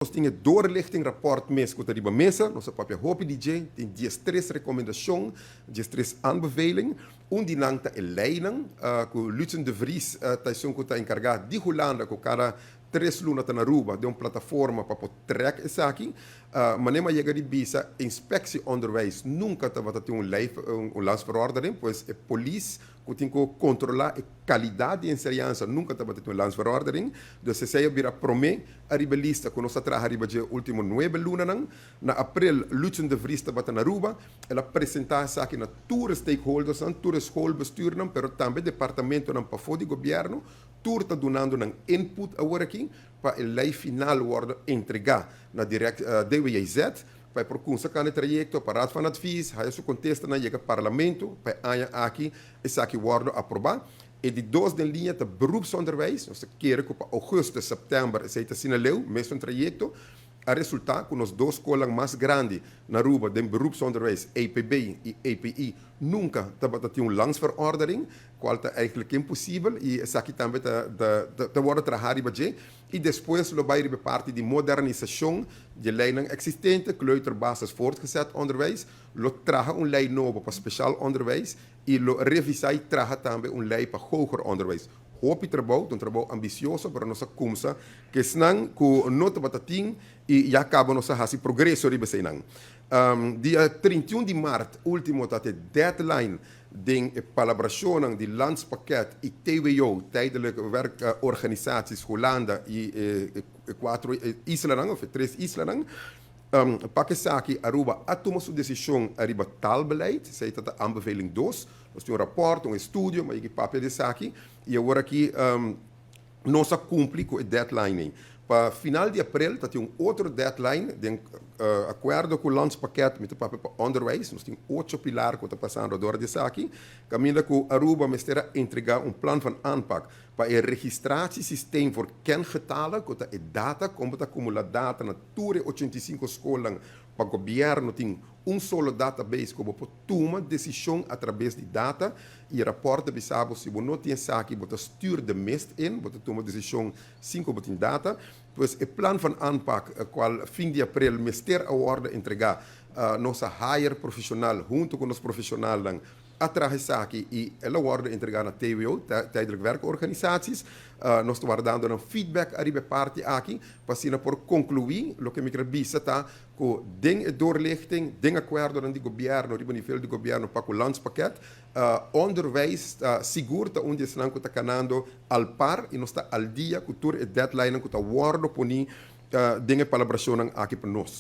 Nos tin e doorlichtingrapport mes ku ta riba mesa, nos a papia hopi di dje, tin 13 rekomendashon, 13 aanbeveling. Un di nan ta e leinan, ku Lutzen de Vries ta esun ku ta enkargá di Hulanda ku kada 3 luna ta na Aruba den un plataforma pa por trek esaki. Manera mi a yega di bisa, inspectie onderwijs nunka tabata tin un lei, un landsverordening, pues e polis ku tin ku kontrolá e kalidat di enseñansa nunka tabata tin un landsverordening. Dus esei a bira promé ariba lista ku nos a traha riba dje último 9 lunanan. Na aprel Lutzen de Vries tabata na Aruba, el a presentá esaki na tur stakeholders, tur schoolbestuurnan, pero tambe departamentonan pafó di gobièrnu, tur ta dunando nan input awor aki pa e lei final wòrdu entregá na direct DWJZ pa por kuminsá e trayekto pa Raad van Advies, haya su kontesta na yega parlamento pa aña aki esaki wòrdu aprobá. E di dos den liña ta beroepsonderwijs, nos ke ku pa ougùstùs, sèptèmber, esei ta asina leu, mesun trayekto. A resultá ku nos dos skol mas grandi na Aruba, den beroepsonderwijs, EPB i EPI, nunka tabata tin un landsverordening, kual ta eigenlijk imposibel, i esaki tambe ta wòrdu trahá riba dje. I despues lo bai riba parti di modernisashon di lei eksistente, kleuter, basis, voortgezet onderwijs, lo traha un lei nobo pa speciaal onderwijs i lo revisá i traha tambe un lei pa hoger onderwijs. Hopi trabou, un trabou ambisioso, pero nos a kuminsá ku esnan ku no tabata tin i ya kaba nos a hasi progreso riba eseinan. Dia 31 di mart último ta e deadline den palabrashon di landspakket i TWO, tijdelijke werkorganisaties Hulanda i kuater islanan, òf tres islanan. Pa esaki Aruba a tuma su desishon ariba taalbeleid, esei ta aanbeveling 2. Nos tin un rapport, un estudio, ma ku papia di esaki, i awor aki nos a kumpli ku e deadline. Pa final di aprel, tin un otro deadline, di akuerdo ku e landspakket, mi papia pa onderwijs, nos tin ocho pilar ku ta pasando dor di esaki, kaminda ku Aruba mester a entregá un plan van aanpak pa e registratiesysteem voor kengetallen, ku ta e data, kon ta akumulá data na tur 85 skol pa gobièrnu tin un solo database ku por tuma desishon a traves di data. I rapport ta bisa si bo no tin esaki, bo ta stuur de mist in, bo ta tuma desishon sin ku bo tin data. Pues e plan van aanpak, kual fin di aprel mester a wòrdu entregá, nos hire profeshonal huntu ku nos profeshonalnan a traha esaki i el a wòrdu entregá na TWO, tijdelijk werkorganisaties. Nos ta wardando un feedback ariba parti aki, pa asina por konkluí. Loke mi ke bisa ta ku den e doorlichting, den akuerdo di gobièrnu, riba nivel di gobièrnu pa ku landspakket, onderwijs sigur ta un di esnan ku ta kanando al par i nos ta al dia ku tur e deadline ku ta wòrdu poni den e palabrashon aki pa nos.